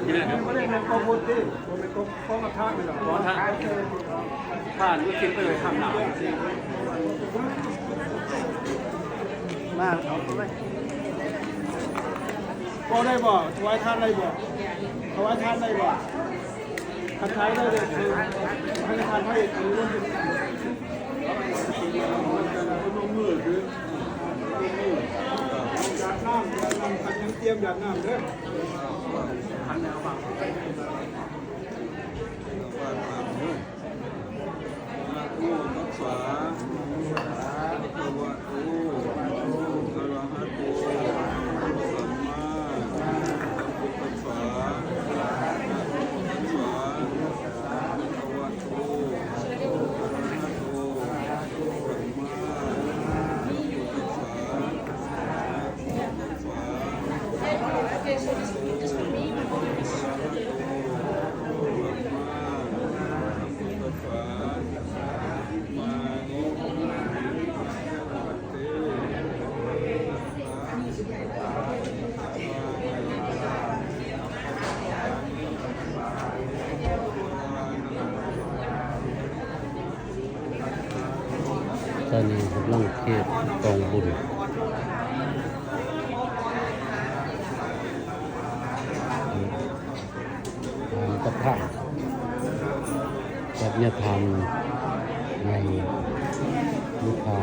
ນີ້ແຫຼະ ບໍ່ໄດ້ແມ່ນກອງວຸດຕິ ບໍ່ແມ່ນກອງ ກອງອັດຖະນີ້ດອກ ກອງອັດຖະ ທ່ານຢູ່ທີ່ເປີດຂ້າມນ້ຳ ມາເອົາໄປ ບໍ່ໄດ້ບໍ່? ຖວາຍທານໄດ້ບໍ່? ຖວາຍທານໄດ້ບໍ່? ຄັນຂາຍໄດ້ເດີ ໃຫ້ທານໃຫ້ ຢາດນ້ຳ ຢາດນ້ຳ ຄັນຍັງຕຽມຢາດນ້ຳເດີ. ນະໂມຕັດສະ ພະຄະວະໂຕ ອະລະຫະໂຕ ສຳມາສຳພຸດທັດສະ ນະໂມຕັດສະ ພະຄະວະໂຕ ອະລະຫະໂຕ ສຳມາສຳພຸດທັດສະ ນະໂມຕັດສະ ຕອນນີ້ກຳລັງເທດກອງບຸນ ອາ ປະທານສັດຍາທານໃຫ້ລູກຄ້າ.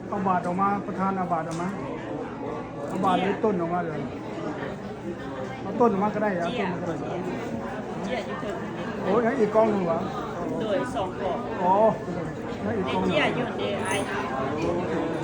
ເອົາບາດອອກມາ ປະທານເອົາບາດອອກມາ ເອົາບາດຫຼືຕົ້ນອອກມາເລີຍ. ເອົາຕົ້ນມາກໍໄດ້ ເອົາຕົ້ນມາກໍໄດ້. ໂອ້ຍ ຍັງອີກກອງໜຶ່ງຫວາ? ໂດຍ ສອງກອງ. ອໍ ຍັງອີກກອງໜຶ່ງ. ເຈ້ຍຢູ່ເດ້ ອ້າຍ.